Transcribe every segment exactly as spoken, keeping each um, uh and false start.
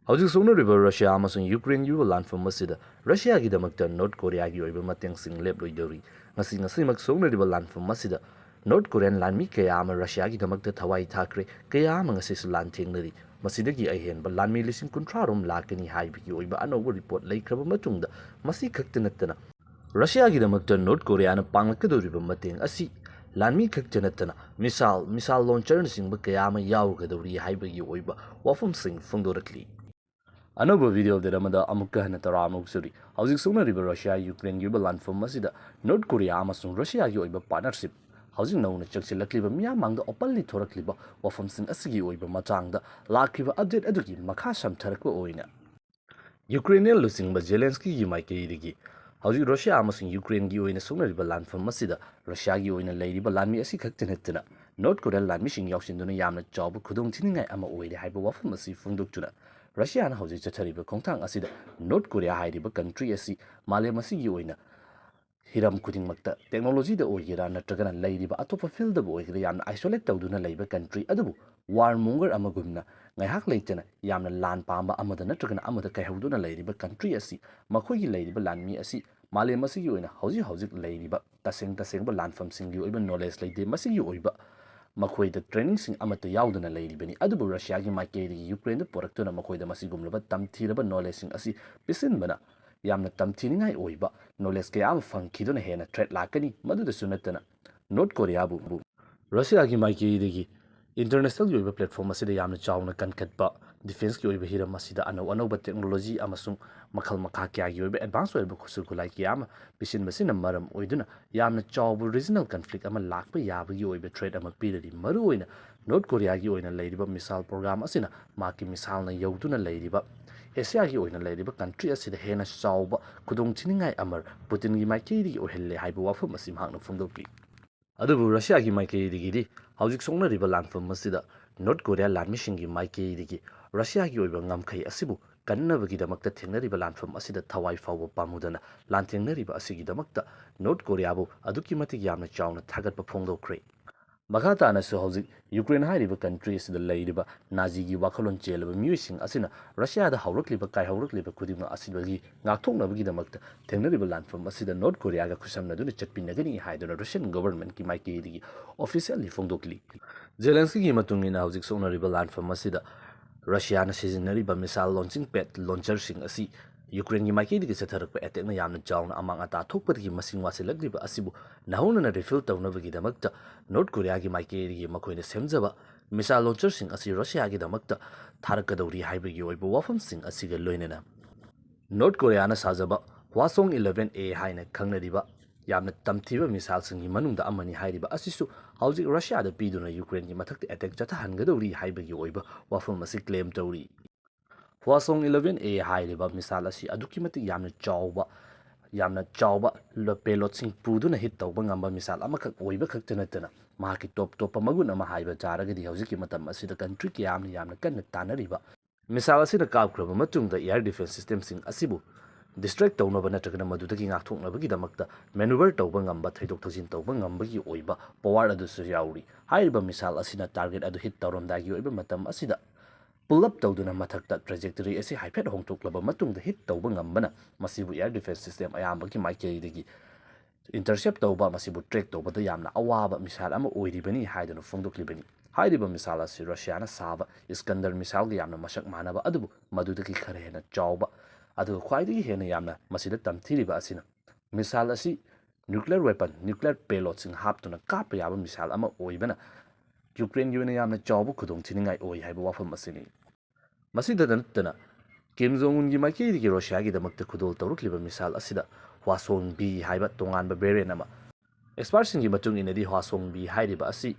ꯍꯧꯖꯤꯛ ꯁꯣꯛꯅꯔꯤꯕ ꯔꯁꯤꯌꯥ ꯑꯃꯁꯨꯡ ꯌꯨꯀ꯭ꯔꯦꯟꯒꯤ ꯑꯣꯏꯕ ꯂꯥꯟꯐꯝ ꯑꯁꯤꯗ ꯔꯁꯤꯌꯥꯒꯤꯗꯃꯛꯇ ꯅꯣꯔꯠ ꯀꯣꯔꯤꯌꯥꯒꯤ ꯑꯣꯏꯕ ꯃꯇꯦꯡꯁꯤꯡ ꯂꯦꯞꯂꯣꯏꯗꯧꯔꯤ꯫ ꯉꯁꯤ ꯉꯁꯤꯃꯛ ꯁꯣꯛꯅꯔꯤꯕ ꯂꯥꯟꯐꯝ ꯑꯁꯤꯗ ꯅꯣꯔꯠ ꯀꯣꯔꯤꯌꯥꯟ ꯂꯥꯟꯃꯤ ꯀꯌꯥ ꯑꯃ ꯔꯁꯤꯌꯥꯒꯤꯗꯃꯛꯇ ꯊꯋꯥꯏ ꯊꯥꯈ꯭ꯔꯦ, ꯀꯌꯥ ꯑꯃ ꯉꯁꯤꯁꯨ ꯂꯥꯟꯊꯦꯡꯅꯔꯤ꯫ ꯃꯁꯤꯗꯒꯤ ꯑꯍꯦꯟꯕ ꯂꯥꯟꯃꯤ ꯂꯤꯁꯤꯡ ꯀꯨꯟꯊ꯭ꯔꯥ ꯔꯣꯝ ꯂꯥꯛꯀꯅꯤ ꯍꯥꯏꯕꯒꯤ ꯑꯣꯏꯕ ꯑꯅꯧꯕ ꯔꯤꯄꯣꯔꯠ ꯂꯩꯈ꯭ꯔꯕ ꯃꯇꯨꯡꯗ, ꯃꯁꯤ ꯈꯛꯇ ꯅꯠꯇꯅ ꯔꯁꯤꯌꯥꯒꯤꯗꯃꯛꯇ ꯅꯣꯔꯠ ꯀꯣꯔꯤꯌꯥꯅ ꯄꯥꯡꯂꯛꯀꯗꯧꯔꯤꯕ ꯃꯇꯦꯡ ꯑꯁꯤ ꯂꯥꯟꯃꯤ ꯈꯛꯇ ꯅꯠꯇꯅ ꯃꯤꯁꯥꯏꯜ, ꯃꯤꯁꯥꯏꯜ ꯂꯣꯟꯆꯔꯅꯆꯤꯡꯕ ꯀꯌꯥ ꯑꯃ ꯌꯥꯎꯒꯗꯧꯔꯤ ꯍꯥꯏꯕꯒꯤ ꯑꯣꯏꯕ ꯋꯥꯐꯝꯁꯤꯡ ꯐꯣꯡꯗꯣꯔꯛꯂꯤ꯫ ꯑꯅꯧꯕ ꯚꯤꯗꯤꯑꯣ ꯑꯞꯗꯦꯠ ꯑꯃꯗ ꯑꯃꯨꯛꯀ ꯍꯟꯅ ꯇꯔꯥꯃꯨꯛ ꯁꯨꯔꯤ꯫ ꯍꯧꯖꯤꯛ ꯁꯣꯛꯅꯔꯤꯕ ꯔꯁꯤꯌꯥ ꯌꯨꯀ꯭ꯔꯦꯟꯒꯤ ꯑꯣꯏꯕ ꯂꯥꯟꯐꯝ ꯑꯁꯤꯗ ꯅꯣꯔꯠ ꯀꯣꯔꯤꯌꯥ ꯑꯃꯁꯨꯡ ꯔꯁꯤꯌꯥꯒꯤ ꯑꯣꯏꯕ ꯄꯥꯔꯠꯅꯔꯁꯤꯞ ꯍꯧꯖꯤꯛ ꯅꯧꯅ ꯆꯪꯁꯤꯜꯂꯛꯂꯤꯕ, ꯃꯤꯌꯥꯝ ꯃꯥꯡꯗ ꯑꯣꯄꯟꯂꯤ ꯊꯣꯔꯛꯂꯤꯕ ꯋꯥꯐꯝꯁꯤꯡ ꯑꯁꯤꯒꯤ ꯑꯣꯏꯕ ꯃꯇꯥꯡꯗ ꯂꯥꯛꯈꯤꯕ ꯑꯞꯗꯦꯠ ꯑꯗꯨꯒꯤ ꯃꯈꯥ ꯁꯝꯊꯔꯛꯄ ꯑꯣꯏꯅ, ꯌꯨꯀ꯭ꯔꯦꯅꯤꯌꯟ ꯂꯨꯆꯤꯡꯕ ꯖꯦꯂꯦꯟꯁꯀꯤꯒꯤ ꯃꯥꯏꯀꯩꯗꯒꯤ ꯍꯧꯖꯤꯛ ꯔꯁꯤꯌꯥ ꯑꯃꯁꯨꯡ ꯌꯨꯀ꯭ꯔꯦꯟꯒꯤ ꯑꯣꯏꯅ ꯁꯣꯛꯅꯔꯤꯕ ꯂꯥꯟꯐꯝ ꯑꯁꯤꯗ ꯔꯁꯤꯌꯥꯒꯤ ꯑꯣꯏꯅ ꯂꯩꯔꯤꯕ ꯂꯥꯟꯃꯤ ꯑꯁꯤ ꯈꯛꯇ ꯅꯠꯇꯅ ꯅꯣꯔꯠ ꯀꯣꯔꯤꯌꯥꯟ ꯂꯥꯟꯃꯤꯁꯤꯡ ꯌꯥꯎꯁꯤꯟꯗꯨꯅ ꯌꯥꯝꯅ ꯆꯥꯎꯕ ꯈꯨꯗꯣꯡꯊꯤꯅꯤꯡꯉꯥꯏ ꯑꯃ ꯑꯣꯏꯔꯦ ꯍꯥꯏꯕ ꯋꯥꯐꯝ ꯑꯁꯤ ꯐꯣꯡꯗꯣꯛꯇꯨꯅ, ꯔꯁꯤꯌꯥꯅ ꯍꯧꯖꯤꯛ ꯆꯠꯊꯔꯤꯕ ꯈꯣꯡꯊꯥꯡ ꯑꯁꯤꯗ ꯅꯣꯔꯠ ꯀꯣꯔꯤꯌꯥ ꯍꯥꯏꯔꯤꯕ ꯀꯟꯇ꯭ꯔꯤ ꯑꯁꯤ ꯃꯥꯂꯦꯝ ꯑꯁꯤꯒꯤ ꯑꯣꯏꯅ ꯍꯤꯔꯝ ꯈꯨꯗꯤꯡꯃꯛꯇ, ꯇꯦꯛꯅꯣꯂꯣꯖꯤꯗ ꯑꯣꯏꯒꯦꯔꯥ ꯅꯠꯇ꯭ꯔꯒꯅ ꯂꯩꯔꯤꯕ ꯑꯇꯣꯞꯄ ꯐꯤꯜꯗꯕꯨ ꯑꯣꯏꯒꯦꯔꯥ, ꯌꯥꯝꯅ ꯑꯥꯏꯁꯣꯂꯦꯠ ꯇꯧꯗꯨꯅ ꯂꯩꯕ ꯀꯟꯇ꯭ꯔꯤ ꯑꯗꯨꯕꯨ ꯋꯥꯔ ꯃꯣꯡꯒꯔ ꯑꯃꯒꯨꯝꯅ ꯉꯥꯏꯍꯥꯛ ꯂꯩꯇꯅ ꯌꯥꯝꯅ ꯂꯥꯟ ꯄꯥꯝꯕ ꯑꯃꯗ ꯅꯠꯇ꯭ꯔꯒꯅ ꯑꯃꯗ ꯀꯥꯏꯍꯧꯗꯨꯅ ꯂꯩꯔꯤꯕ ꯀꯟꯇ꯭ꯔꯤ ꯑꯁꯤ, ꯃꯈꯣꯏꯒꯤ ꯂꯩꯔꯤꯕ ꯂꯥꯟꯃꯤ ꯑꯁꯤ ꯃꯥꯂꯦꯝ ꯑꯁꯤꯒꯤ ꯑꯣꯏꯅ ꯍꯧꯖꯤꯛ ꯍꯧꯖꯤꯛ ꯂꯩꯔꯤꯕ ꯇꯁꯦꯡ ꯇꯁꯦꯡꯕ ꯂꯥꯟꯐꯝꯁꯤꯡꯒꯤ ꯑꯣꯏꯕ ꯅꯣꯂꯦꯖ ꯂꯩꯇꯦ꯫ ꯃꯁꯤꯒꯤ ꯑꯣꯏꯕ ꯃꯈꯣꯏꯗ ꯇ꯭ꯔꯦꯅꯤꯡꯁꯤꯡ ꯑꯃꯠꯇ ꯌꯥꯎꯗꯅ ꯂꯩꯔꯤꯕꯅꯤ꯫ ꯑꯗꯨꯕꯨ ꯔꯁꯤꯌꯥꯒꯤ ꯃꯥꯏꯀꯩꯗꯒꯤ ꯌꯨꯀ꯭ꯔꯦꯟꯗ ꯄꯨꯔꯛꯇꯨꯅ ꯃꯈꯣꯏꯗ ꯃꯁꯤꯒꯨꯝꯂꯕ ꯇꯝꯊꯤꯔꯕ ꯅꯣꯂꯦꯖꯁꯤꯡ ꯑꯁꯤ ꯄꯤꯁꯤꯟꯕꯅ ꯌꯥꯝꯅ ꯇꯝꯊꯤꯅꯤꯡꯉꯥꯏ ꯑꯣꯏꯕ ꯅꯣꯂꯦꯖ ꯀꯌꯥ ꯑꯃ ꯐꯪꯈꯤꯗꯨꯅ ꯍꯦꯟꯅ ꯊ꯭ꯔꯦꯠ ꯂꯥꯛꯀꯅꯤ꯫ ꯃꯗꯨꯗꯁꯨ ꯅꯠꯇꯅ ꯅꯣꯔꯠ ꯀꯣꯔꯤꯌꯥꯕꯨ ꯔꯁꯤꯌꯥꯒꯤ ꯃꯥꯏꯀꯩꯗꯒꯤ ꯏꯟꯇꯔꯅꯦꯁꯅꯦꯜꯒꯤ ꯑꯣꯏꯕ ꯄ꯭ꯂꯦꯠꯐꯣꯔꯝ ꯑꯁꯤꯗ ꯌꯥꯝꯅ ꯆꯥꯎꯅ ꯀꯟꯈꯠꯄ, ꯗꯤꯐꯦꯟꯁꯀꯤ ꯑꯣꯏꯕ ꯍꯤꯔꯝ ꯑꯁꯤꯗ ꯑꯅꯧ ꯑꯅꯧꯕ ꯇꯦꯛꯅꯣꯂꯣꯖꯤ ꯑꯃꯁꯨꯡ ꯃꯈꯜ ꯃꯈꯥ ꯀꯌꯥꯒꯤ ꯑꯣꯏꯕ ꯑꯦꯗꯚꯥꯟꯁ ꯑꯣꯏꯔꯕ ꯈꯨꯠꯁꯨ ꯈꯨꯠꯂꯥꯏ ꯀꯌꯥ ꯑꯃ ꯄꯤꯁꯤꯟꯕꯁꯤꯅ ꯃꯔꯝ ꯑꯣꯏꯗꯨꯅ ꯌꯥꯝꯅ ꯆꯥꯎꯕ ꯔꯤꯖꯅꯦꯜ ꯀꯟꯐ꯭ꯂꯤꯛ ꯑꯃ ꯂꯥꯛꯄ ꯌꯥꯕꯒꯤ ꯑꯣꯏꯕ ꯊ꯭ꯔꯦꯠ ꯑꯃ ꯄꯤꯔꯔꯤ꯫ ꯃꯔꯨꯑꯣꯏꯅ ꯅꯣꯔꯠ ꯀꯣꯔꯤꯌꯥꯒꯤ ꯑꯣꯏꯅ ꯂꯩꯔꯤꯕ ꯃꯤꯁꯥꯏꯜ ꯄ꯭ꯔꯣꯒ꯭ꯔꯥꯝ ꯑꯁꯤꯅ ꯃꯍꯥꯛꯀꯤ ꯃꯤꯁꯥꯏꯜꯅ ꯌꯧꯗꯨꯅ ꯂꯩꯔꯤꯕ ꯑꯦꯁꯤꯌꯥꯒꯤ ꯑꯣꯏꯅ ꯂꯩꯔꯤꯕ ꯀꯟꯇ꯭ꯔꯤ ꯑꯁꯤꯗ ꯍꯦꯟꯅ ꯆꯥꯎꯕ ꯈꯨꯗꯣꯡꯊꯤꯅꯤꯡꯉꯥꯏ ꯑꯃ ꯄꯨꯇꯤꯟꯒꯤ ꯃꯥꯏꯀꯩꯗꯒꯤ ꯑꯣꯏꯍꯜꯂꯦ ꯍꯥꯏꯕ ꯋꯥꯐꯝ ꯑꯁꯤ ꯃꯍꯥꯛꯅ ꯐꯣꯡꯗꯣꯛꯂꯤ꯫ ꯑꯗꯨꯕꯨ ꯔꯁꯤꯌꯥꯒꯤ ꯃꯥꯏꯀꯩꯗꯒꯤꯗꯤ ꯍꯧꯖꯤꯛ ꯁꯣꯛꯅꯔꯤꯕ ꯂꯥꯟꯐꯝ ꯑꯁꯤꯗ ꯅꯣꯔꯠ ꯀꯣꯔꯤꯌꯥ ꯂꯥꯟꯃꯤꯁꯤꯡꯒꯤ ꯃꯥꯏꯀꯩꯗꯒꯤ ꯔꯁꯤꯌꯥꯒꯤ ꯑꯣꯏꯕ ꯉꯝꯈꯩ ꯑꯁꯤꯕꯨ ꯀꯟꯅꯕꯒꯤꯗꯃꯛꯇ ꯊꯦꯡꯅꯔꯤꯕ ꯂꯥꯟꯐꯝ ꯑꯁꯤꯗ ꯊꯋꯥꯏ ꯐꯥꯎꯕ ꯄꯥꯝꯃꯨꯗꯅ ꯂꯥꯟꯊꯦꯡꯅꯔꯤꯕ ꯑꯁꯤꯒꯤꯗꯃꯛꯇ ꯅꯣꯔꯠ ꯀꯣꯔꯤꯌꯥꯕꯨ ꯑꯗꯨꯛꯀꯤ ꯃꯇꯤꯛ ꯌꯥꯝꯅ ꯆꯥꯎꯅ ꯊꯥꯒꯠꯄ ꯐꯣꯡꯗꯣꯛꯈ꯭ꯔꯦ꯫ ꯃꯈꯥ ꯇꯥꯅꯁꯨ ꯍꯧꯖꯤꯛ ꯌꯨꯀ꯭ꯔꯦꯟ ꯍꯥꯏꯔꯤꯕ ꯀꯟꯇ꯭ꯔꯤ ꯑꯁꯤꯗ ꯂꯩꯔꯤꯕ ꯅꯥꯖꯤꯒꯤ ꯋꯥꯈꯜꯂꯣꯟ ꯆꯦꯜꯂꯕ ꯃꯤꯑꯣꯏꯁꯤꯡ ꯑꯁꯤꯅ ꯔꯁꯤꯌꯥꯗ ꯍꯧꯔꯛꯂꯤꯕ ꯀꯥꯏꯍꯧꯔꯛꯂꯤꯕ ꯈꯨꯗꯤꯡꯃꯛ ꯑꯁꯤꯗꯒꯤ ꯉꯥꯛꯊꯣꯛꯅꯕꯒꯤꯗꯃꯛꯇ ꯊꯦꯡꯅꯔꯤꯕ ꯂꯥꯟꯐꯝ ꯑꯁꯤꯗ ꯅꯣꯔꯠ ꯀꯣꯔꯤꯌꯥꯒ ꯈꯨꯠꯁꯝꯅꯗꯨꯅ ꯆꯠꯃꯤꯟꯅꯒꯅꯤ ꯍꯥꯏꯗꯨꯅ ꯔꯁꯤꯌꯟ ꯒꯣꯕꯔꯟꯃꯦꯟꯠꯀꯤ ꯃꯥꯏꯀꯩꯗꯒꯤ ꯑꯣꯐꯤꯁꯤꯌꯦꯜꯂꯤ ꯐꯣꯡꯗꯣꯛꯂꯤ꯫ ꯖꯦꯂꯦꯟꯁꯀꯤꯒꯤ ꯃꯇꯨꯡ ꯏꯟꯅ ꯍꯧꯖꯤꯛ ꯁꯣꯛꯅꯔꯤꯕ ꯂꯥꯟꯐꯝ ꯑꯁꯤꯗ ꯔꯁꯤꯌꯥꯅ ꯁꯤꯖꯤꯟꯅꯔꯤꯕ ꯃꯤꯁꯥꯏꯜ ꯂꯣꯟꯆꯤꯡ ꯄꯦꯗ ꯂꯣꯟꯆꯔꯁꯤꯡ ꯑꯁꯤ ꯌꯨꯀ꯭ꯔꯦꯟꯒꯤ ꯃꯥꯏꯀꯩꯗꯒꯤ ꯆꯠꯊꯔꯛꯄ ꯑꯦꯇꯦꯛꯅ ꯌꯥꯝꯅ ꯆꯥꯎꯅ ꯑꯃꯥꯡ ꯑꯇꯥ ꯊꯣꯛꯄꯗꯒꯤ ꯃꯁꯤꯡ ꯋꯥꯠꯁꯤꯜꯂꯛꯂꯤꯕ ꯑꯁꯤꯕꯨ ꯅꯧꯍꯧꯅꯅ ꯔꯤꯐꯤꯜ ꯇꯧꯅꯕꯒꯤꯗꯃꯛꯇ ꯅꯣꯔꯠ ꯀꯣꯔꯤꯌꯥꯒꯤ ꯃꯥꯏꯀꯩꯗꯒꯤ ꯃꯈꯣꯏꯅ ꯁꯦꯝꯖꯕ ꯃꯤꯁꯥꯏꯜ ꯂꯣꯟꯆꯔꯁꯤꯡ ꯑꯁꯤ ꯔꯁꯤꯌꯥꯒꯤꯗꯃꯛꯇ ꯊꯥꯔꯛꯀꯗꯧꯔꯤ ꯍꯥꯏꯕꯒꯤ ꯑꯣꯏꯕ ꯋꯥꯐꯝꯁꯤꯡ ꯑꯁꯤꯒ ꯂꯣꯏꯅꯅ ꯅꯣꯔꯠ ꯀꯣꯔꯤꯌꯥꯅ ꯁꯥꯖꯕ ꯍ꯭ꯋꯥꯁꯣꯡ ꯏꯂꯦꯚꯦꯟ ꯑꯦ ꯍꯥꯏꯅ ꯈꯪꯅꯔꯤꯕ ꯌꯥꯝꯅ ꯇꯝꯊꯤꯕ ꯃꯤꯁꯥꯏꯜꯁꯤꯡꯒꯤ ꯃꯅꯨꯡꯗ ꯑꯃꯅꯤ ꯍꯥꯏꯔꯤꯕ ꯑꯁꯤꯁꯨ ꯍꯧꯖꯤꯛ ꯔꯁꯤꯌꯥꯗ ꯄꯤꯗꯨꯅ ꯌꯨꯀ꯭ꯔꯦꯟꯒꯤ ꯃꯊꯛꯇ ꯑꯦꯇꯦꯛ ꯆꯠꯊꯍꯟꯒꯗꯧꯔꯤ ꯍꯥꯏꯕꯒꯤ ꯑꯣꯏꯕ ꯋꯥꯐꯝ ꯑꯁꯤ ꯀ꯭ꯂꯦꯝ ꯇꯧꯔꯤ꯫ ꯍ꯭ꯋꯥꯁꯣꯡ ꯏꯂꯦꯚꯦꯟ ꯑꯦ ꯍꯥꯏꯔꯤꯕ ꯃꯤꯁꯥꯏꯜ ꯑꯁꯤ ꯑꯗꯨꯛꯀꯤ ꯃꯇꯤꯛ ꯌꯥꯝꯅ ꯆꯥꯎꯕ ꯌꯥꯝꯅ ꯆꯥꯎꯕ ꯄꯦꯂꯣꯠꯁꯤꯡ ꯄꯨꯗꯨꯅ ꯍꯤꯠ ꯇꯧꯕ ꯉꯝꯕ ꯃꯤꯁꯥꯏꯜ ꯑꯃꯈꯛ ꯑꯣꯏꯕ ꯈꯛꯇ ꯅꯠꯇꯅ ꯃꯍꯥꯛꯀꯤ ꯇꯣꯞ ꯇꯣꯞꯄ ꯃꯒꯨꯟ ꯑꯃ ꯍꯥꯏꯕ ꯇꯥꯔꯒꯗꯤ ꯍꯧꯖꯤꯛꯀꯤ ꯃꯇꯝ ꯑꯁꯤꯗ ꯀꯟꯇ꯭ꯔꯤ ꯀꯌꯥ ꯑꯃꯅ ꯌꯥꯝꯅ ꯀꯟꯅ ꯇꯥꯟꯅꯔꯤꯕ ꯃꯤꯁꯥꯏꯜ ꯑꯁꯤꯅ ꯀꯥꯞꯈ꯭ꯔꯕ ꯃꯇꯨꯡꯗ ꯑꯦꯌꯔ ꯗꯤꯐꯦꯟꯁ ꯁꯤꯁꯇꯦꯝꯁꯤꯡ ꯑꯁꯤꯕꯨ ꯗꯤꯁꯇ꯭ꯔꯦꯛ ꯇꯧꯅꯕ ꯅꯠꯇ꯭ꯔꯒꯅ ꯃꯗꯨꯗꯒꯤ ꯉꯥꯛꯊꯣꯛꯅꯕꯒꯤꯗꯃꯛꯇ ꯃꯦꯅꯨꯚꯔ ꯇꯧꯕ ꯉꯝꯕ, ꯊꯩꯗꯣꯛ ꯊꯩꯖꯤꯟ ꯇꯧꯕ ꯉꯝꯕꯒꯤ ꯑꯣꯏꯕ ꯄꯋꯥꯔ ꯑꯗꯨꯁꯨ ꯌꯥꯎꯔꯤ꯫ ꯍꯥꯏꯔꯤꯕ ꯃꯤꯁꯥꯏꯜ ꯑꯁꯤꯅ ꯇꯥꯔꯒꯦꯠ ꯑꯗꯨ ꯍꯤꯠ ꯇꯧꯔꯝꯗꯥꯏꯒꯤ ꯑꯣꯏꯕ ꯃꯇꯝ ꯑꯁꯤꯗ ꯄꯨꯜ ꯑꯞ ꯇꯧꯗꯨꯅ ꯃꯊꯛꯇ ꯇ꯭ꯔꯦꯖꯦꯛꯇꯔꯤ ꯑꯁꯤ ꯍꯥꯏꯐꯦꯠ ꯍꯣꯡꯗꯣꯛꯂꯕ ꯃꯇꯨꯡꯗ ꯍꯤꯠ ꯇꯧꯕ ꯉꯝꯕꯅ ꯃꯁꯤꯕꯨ ꯑꯦꯌꯔ ꯗꯤꯐꯦꯟꯁ ꯁꯤꯁꯇꯦꯝ ꯑꯌꯥꯝꯕꯒꯤ ꯃꯥꯏꯀꯩꯗꯒꯤ ꯏꯟꯇꯔꯁꯦꯞ ꯇꯧꯕ, ꯃꯁꯤꯕꯨ ꯇ꯭ꯔꯦꯛ ꯇꯧꯕꯗ ꯌꯥꯝꯅ ꯑꯋꯥꯕ ꯃꯤꯁꯥꯏꯜ ꯑꯃ ꯑꯣꯏꯔꯤꯕꯅꯤ ꯍꯥꯏꯗꯨꯅ ꯐꯣꯡꯗꯣꯛꯂꯤꯕꯅꯤ꯫ ꯍꯥꯏꯔꯤꯕ ꯃꯤꯁꯥꯏꯜ ꯑꯁꯤ ꯔꯁꯤꯌꯥꯅ ꯁꯥꯕ ꯏꯁꯀꯟꯗꯔ ꯃꯤꯁꯥꯏꯜꯒ ꯌꯥꯝꯅ ꯃꯁꯛ ꯃꯥꯟꯅꯕ ꯑꯗꯨꯕꯨ ꯃꯗꯨꯗꯒꯤ ꯈꯔ ꯍꯦꯟꯅ ꯆꯥꯎꯕ, ꯑꯗꯨꯒ ꯈ꯭ꯋꯥꯏꯗꯒꯤ ꯍꯦꯟꯅ ꯌꯥꯝꯅ ꯃꯁꯤꯗ ꯇꯝꯊꯤꯔꯤꯕ ꯑꯁꯤꯅ ꯃꯤꯁꯥꯏꯜ ꯑꯁꯤ ꯅ꯭ꯌꯨꯀ꯭ꯂꯤꯌꯔ ꯋꯦꯄꯟ, ꯅ꯭ꯌꯨꯀ꯭ꯂꯤꯌꯔ ꯄꯦꯂꯣꯠꯁꯤꯡ ꯍꯥꯞꯇꯨꯅ ꯀꯥꯞꯄ ꯌꯥꯕ ꯃꯤꯁꯥꯏꯜ ꯑꯃ ꯑꯣꯏꯕꯅ ꯌꯨꯀ꯭ꯔꯦꯟꯒꯤ ꯑꯣꯏꯅ ꯌꯥꯝꯅ ꯆꯥꯎꯕ ꯈꯨꯗꯣꯡꯊꯤꯅꯤꯡꯉꯥꯏ ꯑꯣꯏ ꯍꯥꯏꯕ ꯋꯥꯐꯝ ꯑꯁꯤꯅꯤ꯫ ꯃꯁꯤꯗ ꯅꯠꯇꯅ ꯀꯤꯝ ꯖꯣꯡ ꯎꯟꯒꯤ ꯃꯥꯏꯀꯩꯗꯒꯤ ꯔꯁꯤꯌꯥꯒꯤꯗꯃꯛꯇ ꯈꯨꯗꯣꯜ ꯇꯧꯔꯛꯂꯤꯕ ꯃꯤꯁꯥꯏꯜ ꯑꯁꯤꯗ ꯍ꯭ꯋꯥꯁꯣꯡ ꯕꯤ ꯍꯥꯏꯕ ꯇꯣꯉꯥꯟꯕ ꯚꯦꯔꯤꯌꯟ ꯑꯃ꯫ ꯑꯦꯛꯁꯄꯥꯔꯠꯁꯤꯡꯒꯤ ꯃꯇꯨꯡ ꯏꯟꯅꯗꯤ ꯍ꯭ꯋꯥꯁꯣꯡ ꯕꯤ ꯍꯥꯏꯔꯤꯕ ꯑꯁꯤ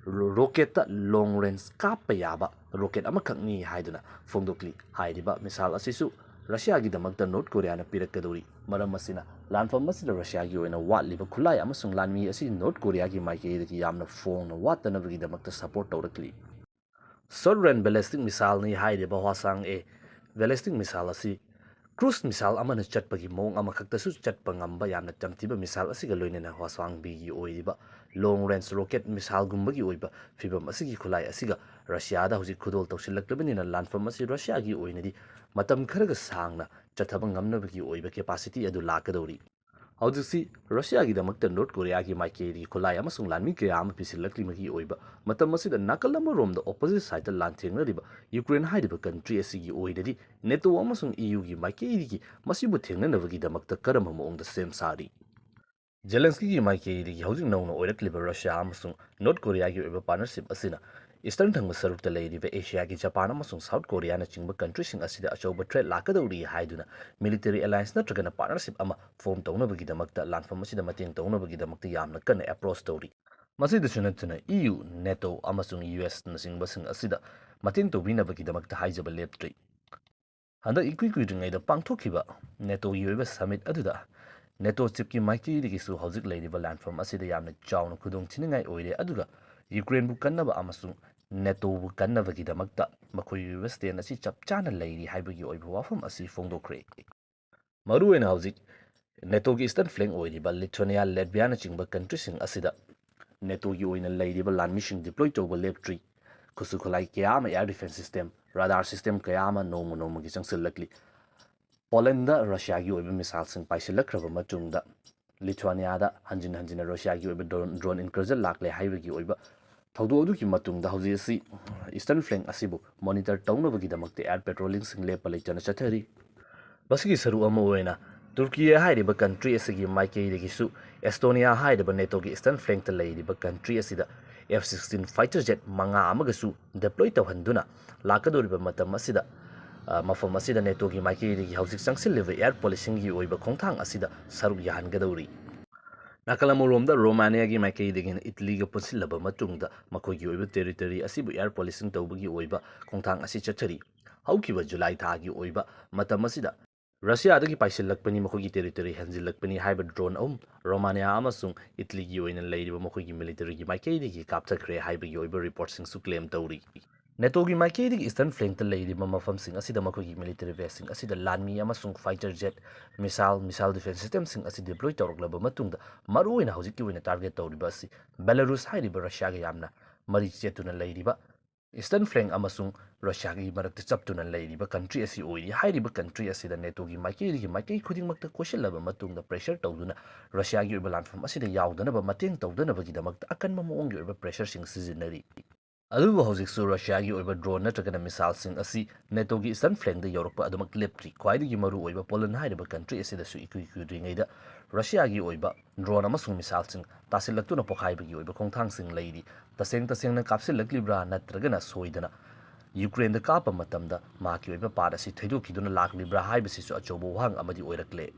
ꯔꯣ-, ꯔꯣꯀꯦꯠꯇ ꯂꯣꯡ ꯔꯦꯟꯖ ꯀꯥꯞꯄ ꯌꯥꯕ ꯔꯣꯀꯦꯠ ꯑꯃꯈꯛꯅꯤ ꯍꯥꯏꯗꯨꯅ ꯐꯣꯡꯗꯣꯛꯂꯤ꯫ ꯍꯥꯏꯔꯤꯕ ꯃꯤꯁꯥꯏꯜ ꯑꯁꯤꯁꯨ ꯔꯁꯤꯌꯥꯒꯤꯗꯃꯛꯇ ꯅꯣꯔꯠ ꯀꯣꯔꯤꯌꯥꯅ ꯄꯤꯔꯛꯀꯗꯧꯔꯤ꯫ ꯃꯔꯝ ꯑꯁꯤꯅ ꯂꯥꯟꯐꯝ ꯑꯁꯤꯗ ꯔꯁꯤꯌꯥꯒꯤ ꯑꯣꯏꯅ ꯋꯥꯠꯂꯤꯕ ꯈꯨꯠꯂꯥꯏ ꯑꯃꯁꯨꯡ ꯂꯥꯟꯃꯤ ꯑꯁꯤ ꯅꯣꯔꯠ ꯀꯣꯔꯤꯌꯥꯒꯤ ꯃꯥꯏꯀꯩꯗꯒꯤ ꯌꯥꯝꯅ ꯐꯣꯡꯅ ꯋꯥꯠꯇꯅꯕꯒꯤꯗꯃꯛꯇ ꯁꯄꯣꯔꯠ ꯇꯧꯔꯛꯂꯤ꯫ ꯁꯣꯔꯠ ꯔꯦꯟꯖ ꯕꯦꯂꯤꯁꯇꯤꯛ ꯃꯤꯁꯥꯏꯜꯅꯤ ꯍꯥꯏꯔꯤꯕ ꯍ꯭ꯋꯥꯁꯥꯡ ꯑꯦ ꯕꯦꯂꯤꯁꯇꯤꯛ ꯃꯤꯁꯥꯏꯜ ꯑꯁꯤ cruise missile ꯑꯃꯅ ꯆꯠꯄꯒꯤ ꯃꯑꯣꯡ ꯑꯃꯈꯛꯇꯁꯨ ꯆꯠꯄ ꯉꯝꯕ ꯌꯥꯝꯅ ꯇꯝꯊꯤꯕ missile ꯑꯁꯤꯒ ꯂꯣꯏꯅꯅ ꯍ꯭ꯋꯥꯁꯥꯡꯕꯤꯒꯤ ꯑꯣꯏꯔꯤꯕ long range rocket missileꯒꯨꯝꯕꯒꯤ ꯑꯣꯏꯕ ꯐꯤꯕꯝ ꯑꯁꯤꯒꯤ ꯈꯨꯠꯂꯥꯏ ꯑꯁꯤꯒ ꯔꯁꯤꯌꯥꯗ ꯍꯧꯖꯤꯛ ꯈꯨꯗꯣꯜ ꯇꯧꯁꯤꯜꯂꯛꯂꯕꯅꯤꯅ ꯂꯥꯟꯐꯝ ꯑꯁꯤ ꯔꯁꯤꯌꯥꯒꯤ ꯑꯣꯏꯅꯗꯤ ꯃꯇꯝ ꯈꯔꯒ ꯁꯥꯡꯅ ꯆꯠꯊꯕ ꯉꯝꯅꯕꯒꯤ ꯑꯣꯏꯕ capacity ꯑꯗꯨ ꯂꯥꯛꯀꯗꯧꯔꯤ꯫ ꯍꯧꯖꯤꯛꯁꯤ ꯔꯁꯤꯌꯥꯒꯤꯗꯃꯛꯇ ꯅꯣꯔꯠ ꯀꯣꯔꯤꯌꯥꯒꯤ ꯃꯥꯏꯀꯩꯗꯒꯤ ꯈꯨꯠꯂꯥꯏ ꯑꯃꯁꯨꯡ ꯂꯥꯟꯃꯤ ꯀꯌꯥ ꯑꯃ ꯄꯤꯁꯤꯜꯂꯛꯂꯤꯕꯒꯤ ꯑꯣꯏꯕ ꯃꯇꯝ ꯑꯁꯤꯗ ꯅꯥꯀꯜ ꯑꯃꯔꯣꯝꯗ opposite sideꯇ ꯂꯥꯟꯊꯦꯡꯅꯔꯤꯕ ꯌꯨꯀ꯭ꯔꯦꯟ ꯍꯥꯏꯔꯤꯕ country ꯑꯁꯤꯒꯤ ꯑꯣꯏꯅꯗꯤ ꯅꯦꯇꯣ ꯑꯃꯁꯨꯡ EUꯒꯤ ꯃꯥꯏꯀꯩꯗꯒꯤ ꯃꯁꯤꯕꯨ ꯊꯦꯡꯅꯅꯕꯒꯤꯗꯃꯛꯇ ꯀꯔꯝꯕ ꯃꯑꯣꯡꯗ ꯁꯦꯝ ꯁꯥꯔꯤ? ꯖꯦꯂꯦꯟꯁꯀꯤꯒꯤ ꯃꯥꯏꯀꯩꯗꯒꯤ ꯍꯧꯖꯤꯛ ꯅꯧꯅ ꯑꯣꯏꯔꯛꯂꯤꯕ ꯔꯁꯤꯌꯥ ꯑꯃꯁꯨꯡ ꯅꯣꯔꯠ ꯀꯣꯔꯤꯌꯥꯒꯤ ꯑꯣꯏꯕ partnership ꯑꯁꯤꯅ Eastern ꯊꯪꯕ ꯁꯔꯨꯛꯇ ꯂꯩꯔꯤꯕ ꯑꯦꯁꯤꯌꯥꯒꯤ ꯖꯄꯥꯟ ꯑꯃꯁꯨꯡ ꯁꯥꯎꯠ ꯀꯣꯔꯤꯌꯥꯅꯆꯤꯡꯕ countryꯁꯤꯡ ꯑꯁꯤꯗ ꯑꯆꯧꯕ threat ꯂꯥꯛꯀꯗꯧꯔꯤ ꯍꯥꯏꯗꯨꯅ military alliance ꯅꯠꯇ꯭ꯔꯒꯅ partnership ꯑꯃ form ꯇꯧꯅꯕꯒꯤꯗꯃꯛꯇ ꯂꯥꯟꯐꯝ ꯑꯁꯤꯗ ꯃꯇꯦꯡ ꯇꯧꯅꯕꯒꯤꯗꯃꯛꯇ ꯌꯥꯝꯅ ꯀꯟꯅ approach ꯇꯧꯔꯤ꯫ ꯃꯁꯤꯗꯁꯨ ꯅꯠꯇꯅ EU, ꯅꯦꯇꯣ ꯑꯃꯁꯨꯡ USꯅꯆꯤꯡꯕꯁꯤꯡ ꯑꯁꯤꯗ ꯃꯇꯦꯡ ꯇꯧꯕꯤꯅꯕꯒꯤꯗꯃꯛꯇ ꯍꯥꯏꯖꯕ ꯂꯦꯞꯇ꯭ꯔꯤ꯫ ꯍꯟꯗꯛ ꯏꯀꯨꯏ ꯀꯨꯏꯗ꯭ꯔꯤꯉꯩꯗ ꯄꯥꯡꯊꯣꯛꯈꯤꯕ ꯅꯦꯇꯣꯒꯤ ꯑꯣꯏꯕ summit ꯑꯗꯨꯗ ꯅꯦꯇꯣ chiefꯀꯤ ꯃꯥꯏꯀꯩꯗꯒꯤꯁꯨ ꯍꯧꯖꯤꯛ ꯂꯩꯔꯤꯕ ꯂꯥꯟꯐꯝ ꯑꯁꯤꯗ ꯌꯥꯝꯅ ꯆꯥꯎꯅ ꯈꯨꯗꯣꯡꯊꯤꯅꯤꯡꯉꯥꯏ ꯑꯣꯏꯔꯦ, ꯑꯗꯨꯒ ꯌꯨꯀ꯭ꯔꯦꯟꯕꯨ ꯀꯟꯅꯕ ꯑꯃꯁꯨꯡ ꯅꯦꯇꯣꯕꯨ ꯀꯟꯅꯕꯒꯤꯗꯃꯛꯇ ꯃꯈꯣꯏꯒꯤ ꯑꯣꯏꯕ stand ꯑꯁꯤ ꯆꯞ ꯆꯥꯅ ꯂꯩꯔꯤ ꯍꯥꯏꯕꯒꯤ ꯑꯣꯏꯕ ꯋꯥꯐꯝ ꯑꯁꯤ ꯐꯣꯡꯗꯣꯛꯈ꯭ꯔꯦ꯫ ꯃꯔꯨꯑꯣꯏꯅ ꯍꯧꯖꯤꯛ ꯅꯦꯇꯣꯒꯤ eastern flank ꯑꯣꯏꯔꯤꯕ ꯂꯤꯊꯨꯑꯦꯅꯤꯌꯥ, ꯂꯦꯠꯚꯤꯌꯥꯅꯆꯤꯡꯕ countryꯁꯤꯡ ꯑꯁꯤꯗ ꯅꯦꯇꯣꯒꯤ ꯑꯣꯏꯅ ꯂꯩꯔꯤꯕ ꯂꯥꯟꯃꯤꯁꯤꯡ deploy ꯇꯧꯕ ꯂꯦꯞꯇ꯭ꯔꯤ꯫ ꯈꯨꯠꯁꯨ ꯈꯨꯠꯂꯥꯏ ꯀꯌꯥ ꯑꯃ, air defense system, radar system ꯀꯌꯥ ꯑꯃ ꯅꯣꯡꯃ ꯅꯣꯡꯃꯒꯤ ꯆꯪꯁꯤꯜꯂꯛꯂꯤ꯫ ꯄꯣꯂꯦꯟꯗ ꯔꯁꯤꯌꯥꯒꯤ ꯑꯣꯏꯕ missileꯁꯤꯡ ꯄꯥꯏꯁꯤꯜꯂꯛꯈ꯭ꯔꯕ ꯃꯇꯨꯡꯗ ꯂꯤꯊꯨꯑꯦꯅꯤꯌꯥꯗ ꯍꯟꯖꯤꯟ ꯍꯟꯖꯤꯟꯅ ꯔꯁꯤꯌꯥꯒꯤ ꯑꯣꯏꯕ drone, drone incursion ꯂꯥꯛꯂꯦ ꯍꯥꯏꯕꯒꯤ ꯑꯣꯏꯕ ꯊꯧꯗꯣꯛ ꯑꯗꯨꯒꯤ ꯃꯇꯨꯡꯗ ꯍꯧꯖꯤꯛ ꯑꯁꯤ eastern flank ꯑꯁꯤꯕꯨ monitor ꯇꯧꯅꯕꯒꯤꯗꯃꯛꯇ air patrollingꯁꯤꯡ ꯂꯦꯞꯄ ꯂꯩꯇꯅ ꯆꯠꯊꯔꯤ꯫ ꯃꯁꯤꯒꯤ ꯁꯔꯨꯛ ꯑꯃ ꯑꯣꯏꯅ ꯇꯨꯔꯀꯤ ꯍꯥꯏꯔꯤꯕ country ꯑꯁꯤꯒꯤ ꯃꯥꯏꯀꯩꯗꯒꯤꯁꯨ ꯑꯦꯁꯇꯣꯅꯤꯌꯥ ꯍꯥꯏꯔꯤꯕ ꯅꯦꯇꯣꯒꯤ eastern flankꯇ ꯂꯩꯔꯤꯕ country ꯑꯁꯤꯗ F sixteen fighter jet ꯃꯉꯥ ꯑꯃꯒꯁꯨ deploy ꯇꯧꯍꯟꯗꯨꯅ ꯂꯥꯛꯀꯗꯧꯔꯤꯕ ꯃꯇꯝ ꯑꯁꯤꯗ, ꯑ, ꯃꯐꯝ ꯑꯁꯤꯗ ꯅꯦꯇꯣꯒꯤ ꯃꯥꯏꯀꯩꯗꯒꯤ ꯍꯧꯖꯤꯛ ꯆꯪꯁꯤꯜꯂꯤꯕ air policingꯒꯤ ꯑꯣꯏꯕ ꯈꯣꯡꯊꯥꯡ ꯑꯁꯤꯗ ꯁꯔꯨꯛ ꯌꯥꯍꯟꯒꯗꯧꯔꯤ꯫ ꯅꯥꯀꯜ ꯑꯃꯔꯣꯝꯗ ꯔꯣꯃꯥꯅꯤꯌꯥꯒꯤ ꯃꯥꯏꯀꯩꯗꯒꯤꯅ ꯏꯇꯂꯤꯒ ꯄꯨꯟꯁꯤꯜꯂꯕ ꯃꯇꯨꯡꯗ ꯃꯈꯣꯏꯒꯤ ꯑꯣꯏꯕ territory ꯑꯁꯤꯕꯨ air policing ꯇꯧꯕꯒꯤ ꯑꯣꯏꯕ ꯈꯣꯡꯊꯥꯡ ꯑꯁꯤ ꯆꯠꯊꯔꯤ꯫ ꯍꯧꯈꯤꯕ ꯖꯨꯂꯥꯏ ꯊꯥꯒꯤ ꯑꯣꯏꯕ ꯃꯇꯝ ꯑꯁꯤꯗ ꯔꯁꯤꯌꯥꯗꯒꯤ ꯄꯥꯏꯁꯤꯜꯂꯛꯄꯅꯤ, ꯃꯈꯣꯏꯒꯤ territory ꯍꯦꯟꯖꯤꯜꯂꯛꯄꯅꯤ ꯍꯥꯏꯕ drone ꯑꯍꯨꯝ ꯔꯣꯃꯥꯅꯤꯌꯥ ꯑꯃꯁꯨꯡ ꯏꯇꯂꯤꯒꯤ ꯑꯣꯏꯅ ꯂꯩꯔꯤꯕ ꯃꯈꯣꯏꯒꯤ militaryꯒꯤ ꯃꯥꯏꯀꯩꯗꯒꯤ ꯀꯥꯞꯊꯈ꯭ꯔꯦ ꯍꯥꯏꯕꯒꯤ ꯑꯣꯏꯕ reportꯁꯤꯡꯁꯨ claim ꯇꯧꯔꯤ꯫ ꯅꯦꯇꯣꯒꯤ ꯃꯥꯏꯀꯩꯗꯒꯤ ꯏꯁꯇꯔꯟ ꯐ꯭ꯂꯦꯡꯇ ꯂꯩꯔꯤꯕ ꯃꯐꯝꯁꯤꯡ ꯑꯁꯤꯗ ꯃꯈꯣꯏꯒꯤ ꯃꯤꯂꯤꯇꯔꯤ ꯕꯦꯁꯁꯤꯡ ꯑꯁꯤꯗ ꯂꯥꯟꯃꯤ ꯑꯃꯁꯨꯡ fighter Z, missile, missile defence ꯁꯤꯁꯇꯦꯝꯁꯤꯡ ꯑꯁꯤ ꯗꯤꯄ꯭ꯂꯣꯏ ꯇꯧꯔꯛꯂꯕ ꯃꯇꯨꯡꯗ, ꯃꯔꯨꯑꯣꯏꯅ ꯍꯧꯖꯤꯛꯀꯤ ꯑꯣꯏꯅ ꯇꯥꯔꯒꯦꯠ ꯇꯧꯔꯤꯕ ꯑꯁꯤ ꯕꯦꯂꯥꯔꯨꯁ ꯍꯥꯏꯔꯤꯕ ꯔꯁꯤꯌꯥꯒ ꯌꯥꯝꯅ ꯃꯔꯤ ꯆꯦꯠꯇꯨꯅ ꯂꯩꯔꯤꯕ ꯏꯁꯇꯔꯟ ꯐ꯭ꯂꯦꯡ ꯑꯃꯁꯨꯡ ꯔꯁꯤꯌꯥꯒꯤ ꯃꯔꯛꯇ ꯆꯞꯇꯨꯅ ꯂꯩꯔꯤꯕ ꯀꯟꯇ꯭ꯔꯤ ꯑꯁꯤ ꯑꯣꯏꯔꯤ꯫ ꯍꯥꯏꯔꯤꯕ ꯀꯟꯇ꯭ꯔꯤ ꯑꯁꯤꯗ ꯅꯦꯇꯣꯒꯤ ꯃꯥꯏꯀꯩꯗꯒꯤ ꯃꯥꯏꯀꯩ ꯈꯨꯗꯤꯡꯃꯛꯇ ꯀꯣꯏꯁꯤꯜꯂꯕ ꯃꯇꯨꯡꯗ ꯄ꯭ꯔꯦꯁꯔ ꯇꯧꯗꯨꯅ ꯔꯁꯤꯌꯥꯒꯤ ꯑꯣꯏꯕ ꯂꯥꯟꯐꯝ ꯑꯁꯤꯗ ꯌꯥꯎꯗꯅꯕ ꯃꯇꯦꯡ ꯇꯧꯗꯅꯕꯒꯤꯗꯃꯛꯇ ꯑꯀꯟꯕ ꯃꯑꯣꯡꯒꯤ ꯑꯣꯏꯕ ꯄ꯭ꯔꯦꯁꯔꯁꯤꯡ ꯁꯤꯖꯤꯟꯅꯔꯤ꯫ ꯑꯗꯨꯕꯨ ꯍꯧꯖꯤꯛꯁꯨ ꯔꯁꯤꯌꯥꯒꯤ ꯑꯣꯏꯕ ꯗ꯭ꯔꯣꯟ ꯅꯠꯇ꯭ꯔꯒꯅ ꯃꯤꯁꯥꯏꯜꯁꯤꯡ ꯑꯁꯤ ꯅꯦꯇꯣꯒꯤ ꯏꯁꯇꯔꯟ ꯐ꯭ꯂꯦꯡꯗ ꯌꯧꯔꯛꯄ ꯑꯗꯨꯃꯛ ꯂꯦꯞꯇ꯭ꯔꯤ꯫ ꯈ꯭ꯋꯥꯏꯗꯒꯤ ꯃꯔꯨ ꯑꯣꯏꯕ ꯄꯣꯂꯟ ꯍꯥꯏꯔꯤꯕ ꯀꯟꯇ꯭ꯔꯤ ꯑꯁꯤꯗꯁꯨ ꯏꯀꯨꯏ ꯀꯨꯏꯗ꯭ꯔꯤꯉꯩꯗ ꯔꯁꯤꯌꯥꯒꯤ ꯑꯣꯏꯕ ꯗ꯭ꯔꯣꯟ ꯑꯃꯁꯨꯡ ꯃꯤꯁꯥꯏꯜꯁꯤꯡ ꯇꯥꯁꯤꯜꯂꯛꯇꯨꯅ ꯄꯣꯈꯥꯏꯕꯒꯤ ꯑꯣꯏꯕ ꯈꯣꯡꯊꯥꯡꯁꯤꯡ ꯂꯩꯔꯤ꯫ ꯇꯁꯦꯡ ꯇꯁꯦꯡꯅ ꯀꯥꯞꯁꯤꯜꯂꯛꯂꯤꯕ꯭ꯔꯥ ꯅꯠꯇ꯭ꯔꯒꯅ ꯁꯣꯏꯗꯅ ꯌꯨꯀ꯭ꯔꯦꯟꯗ ꯀꯥꯞꯄ ꯃꯇꯝꯗ ꯃꯍꯥꯛꯀꯤ ꯑꯣꯏꯕ ꯄꯥꯔꯠ ꯑꯁꯤ ꯊꯩꯗꯣꯛꯈꯤꯗꯨꯅ ꯂꯥꯛꯂꯤꯕ꯭ꯔꯥ ꯍꯥꯏꯕꯁꯤꯁꯨ ꯑꯆꯧꯕ ꯋꯥꯍꯪ ꯑꯃꯗꯤ ꯑꯣꯏꯔꯛꯂꯦ꯫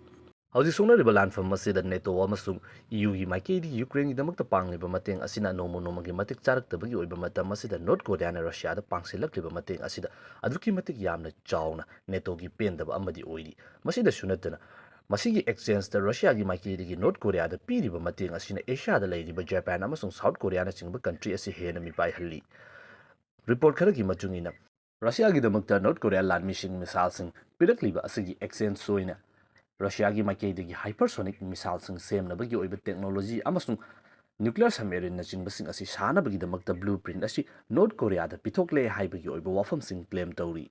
ꯍꯧꯖꯤꯛ ꯁꯣꯛꯅꯔꯤꯕ ꯂꯥꯟꯐꯝ ꯑꯁꯤꯗ ꯅꯦꯇꯣ ꯑꯃꯁꯨꯡ ꯏ ꯌꯨꯒꯤ ꯃꯥꯏꯀꯩꯗꯒꯤ ꯌꯨꯀ꯭ꯔꯦꯟꯒꯤꯗꯃꯛꯇ ꯄꯥꯡꯂꯤꯕꯕ ꯃꯇꯦꯡ ꯑꯁꯤꯅ ꯅꯣꯡꯃ ꯅꯣꯡꯃꯒꯤ ꯃꯇꯤꯛ ꯆꯥꯔꯛꯇꯕꯒꯤ ꯑꯣꯏꯕ ꯃꯇꯝ ꯑꯁꯤꯗ ꯅꯣꯔꯠ ꯀꯣꯔꯤꯌꯥꯅ ꯔꯁꯤꯌꯥꯗ ꯄꯥꯡꯁꯤꯜꯂꯛꯂꯤꯕ ꯃꯇꯦꯡ ꯑꯁꯤꯗ ꯑꯗꯨꯛꯀꯤ ꯃꯇꯤꯛ ꯌꯥꯝꯅ ꯆꯥꯎꯅ ꯅꯦꯇꯣꯒꯤ ꯄꯦꯟꯗꯕ ꯑꯃꯗꯤ ꯑꯣꯏꯔꯤ꯫ ꯃꯁꯤꯗꯁꯨ ꯅꯠꯇꯅ, ꯃꯁꯤꯒꯤ ꯑꯦꯛꯁꯆꯦꯟꯖꯇ ꯔꯁꯤꯌꯥꯒꯤ ꯃꯥꯏꯀꯩꯗꯒꯤ ꯅꯣꯔꯠ ꯀꯣꯔꯤꯌꯥꯗ ꯄꯤꯔꯤꯕ ꯃꯇꯦꯡ ꯑꯁꯤꯅ ꯑꯦꯁꯤꯌꯥꯗ ꯂꯩꯔꯤꯕ ꯖꯄꯥꯟ ꯑꯃꯁꯨꯡ ꯁꯥꯎꯠ ꯀꯣꯔꯤꯌꯥꯅꯆꯤꯡꯕ ꯀꯟꯇ꯭ꯔꯤ ꯑꯁꯤ ꯍꯦꯟꯅ ꯃꯤꯄꯥꯏꯍꯜꯂꯤ꯫ ꯔꯤꯄꯣꯔꯠ ꯈꯔꯒꯤ ꯃꯇꯨꯡ ꯏꯟꯅ, ꯔꯁꯤꯌꯥꯒꯤꯗꯃꯛꯇ ꯅꯣꯔꯠ ꯀꯣꯔꯤꯌꯥ ꯂꯥꯟꯃꯤꯁꯤꯡ ꯃꯤꯁꯥꯏꯜꯁꯤꯡ ꯄꯤꯔꯛꯂꯤꯕ ꯑꯁꯤꯒꯤ ꯑꯦꯛꯁꯆꯦꯟꯖ ꯑꯣꯏꯅ ꯔꯁꯤꯌꯥꯒꯤ ꯃꯥꯏꯀꯩꯗꯒꯤ ꯍꯥꯏꯄꯔꯁꯣꯅꯤꯛ ꯃꯤꯁꯥꯏꯜꯁꯤꯡ ꯁꯦꯝꯅꯕꯒꯤ ꯑꯣꯏꯕ ꯇꯦꯛꯅꯣꯂꯣꯖꯤ ꯑꯃꯁꯨꯡ ꯅ꯭ꯌꯨꯀ꯭ꯂꯤꯌꯔ ꯁꯕꯃꯦꯔꯤꯟꯅꯆꯤꯡꯕꯁꯤꯡ ꯑꯁꯤ ꯁꯥꯅꯕꯒꯤꯗꯃꯛꯇ ꯕ꯭ꯂꯨ ꯄ꯭ꯔꯤꯟꯠ ꯑꯁꯤ ꯅꯣꯔꯠ ꯀꯣꯔꯤꯌꯥꯗ ꯄꯤꯊꯣꯛꯂꯦ ꯍꯥꯏꯕꯒꯤ ꯑꯣꯏꯕ ꯋꯥꯐꯝꯁꯤꯡ ꯀ꯭ꯂꯦꯝ ꯇꯧꯔꯤ꯫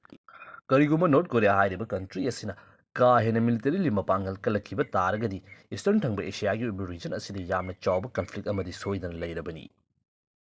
ꯀꯔꯤꯒꯨꯝꯕ ꯅꯣꯔꯠ ꯀꯣꯔꯤꯌꯥ ꯍꯥꯏꯔꯤꯕ ꯀꯟꯇ꯭ꯔꯤ ꯑꯁꯤꯅ ꯀꯥ ꯍꯦꯟꯅ ꯃꯤꯂꯤꯇꯔꯤꯂꯤ ꯃꯄꯥꯡꯒꯜ ꯀꯜꯂꯛꯈꯤꯕ ꯇꯥꯔꯒꯗꯤ, ꯏꯁꯇꯔꯟ ꯊꯪꯕ ꯑꯦꯁꯤꯌꯥꯒꯤ ꯑꯣꯏꯕ ꯔꯤꯖꯟ ꯑꯁꯤꯗ ꯌꯥꯝꯅ ꯆꯥꯎꯕ ꯀꯟꯐ꯭ꯂꯤꯛ ꯑꯃꯗꯤ ꯁꯣꯏꯗꯅ ꯂꯩꯔꯕꯅꯤ꯫